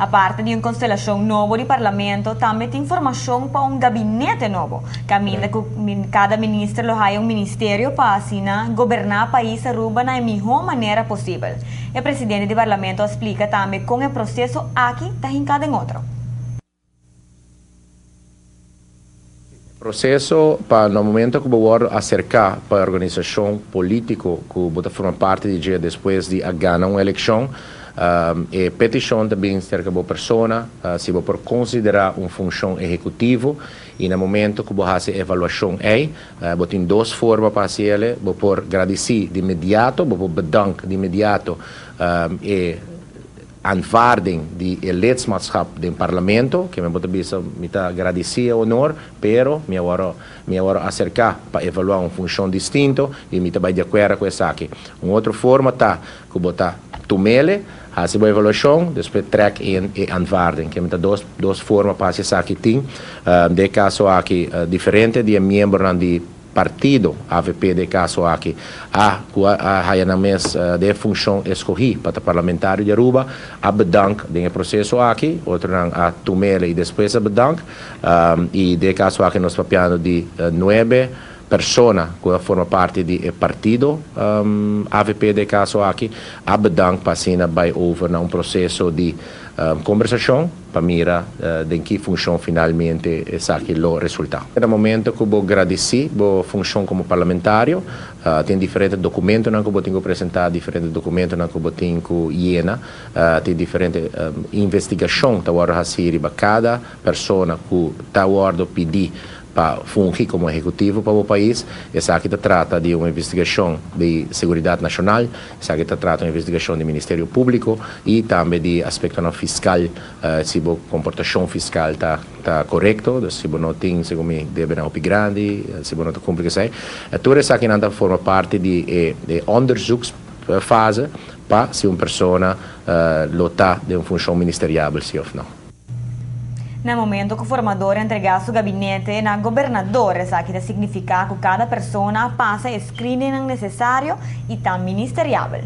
Aparte di un constelacion nobo di Parlamento, tambe tin formacion pa un gabinete nobo, caminda cu cada minister lo haya un ministerio pa asina goberna pais Aruba na e miho manera posibel. E presidente di Parlamento a splica tambe con e proceso aki ta hinca den otro. Proceso pa na momento cu bo wordo acerca pa e organisacion politico cu bo ta forma parti di dje despues di a gana un eleccion, e peticion ta bin cerca bo persona si bo por considera un funcion ehecutivo y na momento cu bo haci e evaluacion ey, bo tin dos forma pa haci ele, bo por gradici di inmediato, bo por bedank di inmediato e Aanvaarding di e lidmaatschap den Parlamento, ke men bo ta bisa mi ta gradisí e honor, pero mi a wòrdu mi a wòrdu aserká pa evaluá un funshon distinto i mi ta bai di akuerdo ku esaki. Un otro forma ta ku bo ta tum'ele, hasi bo evaluashon, despues trèk in e aanvaarding. Ke men ta dos dos forma pa hasi esaki. Tin den e kaso aki diferente di e miembronan di. Partido avp den e caso aki a cu a haya nan mes den e funcion escogi pa ta parlamentario di Aruba a bedank den e proceso aki, otronan a tumele y despues a bedank y den e caso aki nos papiando di nuebe persona cu a forma parti di e partido avp den e caso aki a bedank pa asina bay over na un proceso di combersacion. Pa mira den ki funshon finalmente esaki lo resultá. Na momento ku bo gradisí bo funshon komo parlamentario, tin diferente dokumentonan ku bo tin ku presentá, diferente dokumentonan ku bo tin ku yena, tin diferente investigashon ta wòrdu hasí riba kada persona ku ta wòrdu pidí pa fungi komo ehekutivo pa bo pais. Esaki ta trata di un investigashon di seguridat nashonal, esaki ta trata un investigashon di Ministerio Públiko i tambe di aspektonan fiskal, si bo komportashon fiskal ta ta korekto, dus si bo no tin segun mi debenan hopi grandi, si bo no ta kumpli ku esei. Tur esakinan ta forma parti di e e onderzoeksfase pa si un persona lo ta den un funshon ministeriabel si òf no. Na momento cu formador entrega su gabinete na gobernador esaki ta significa cu cada persona a pasa e screeningnan necesario y ta ministeriabel.